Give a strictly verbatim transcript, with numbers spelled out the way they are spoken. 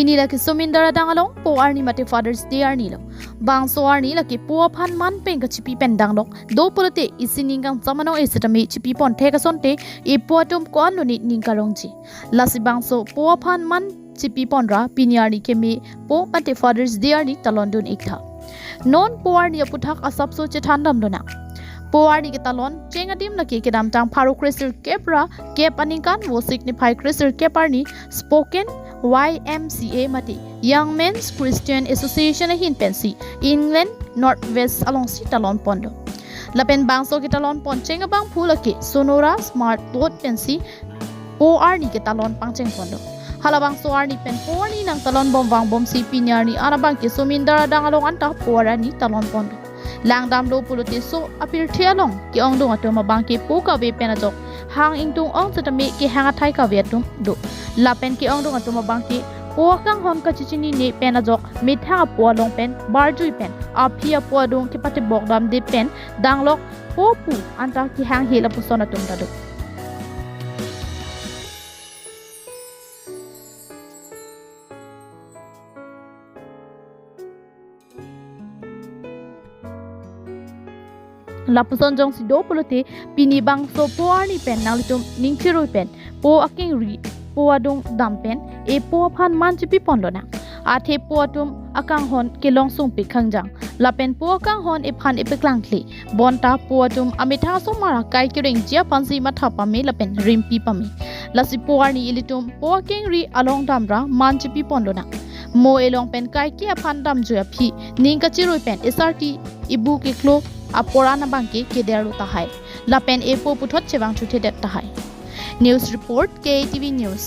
Pini lake Somindar adang along po arni mate Father's Day arni lo. Bangso arni lake po aphan man pen kachipi pen danglok do pulote isi ning kangcham anong-e setame chipi pon thek asonte e po atum ko-an lone ning karongji. Lasi bangso po aphan man chipi ponra pini arni keme po mate Father's Day arni talon dun-ik tha. Non po arni aputhak asapso chethan dam lonang. Po arni ketalon cheng adim lake kedamtang pharo kresirkep ra kep aningkan vosik niphai kresirkep arni Spokane Y M C A mate Young Men's Christian Association ahin pensi England North West alongsi talon pon do. Lapen bangso ketalon pon cheng abangphu lake Sonora Smart Boat pensi po arni ketalon pangcheng pon do. Halabangso arni pen po arni nangtalon bom vangbomsi pini arni an abangke Somindar adang along anta po arni talon pon do. Langdamlo pulote so apirthe along ke-ongdung atum abangke po kave pen ajok hang ingtung ong setame kehang athai kave atum do. Lapen ke-ongdung atum abangke po akanghon kachechinine pen ajok methang apo along pen barjui pen aphi apo adung kepatebok damde pen danglok po pu anta kehang he lapuson atum ta do. Lapuson jongsi do pulote pini bangso po arni pen nanglitum ning chirui pen po akengri po adung dam pen e po aphan man chipi pon lonang. Athe po atum akanghon kelong sungpik khangjang lapen po akanghon ephan epeklangkle bonta po atum amethang asomar akai kerengji aphansi matha pame lapen rimpi pame. Lasi po arni ilitum po akengri along damra man chipi pon lonang. Mo elong pen kaike aphan damjui aphi ning kachirui pen esarti ibu keklo apor an abangke keder lo tahai. Lapen epo puthot chevang chuthedet tahai. News report, K A T V News.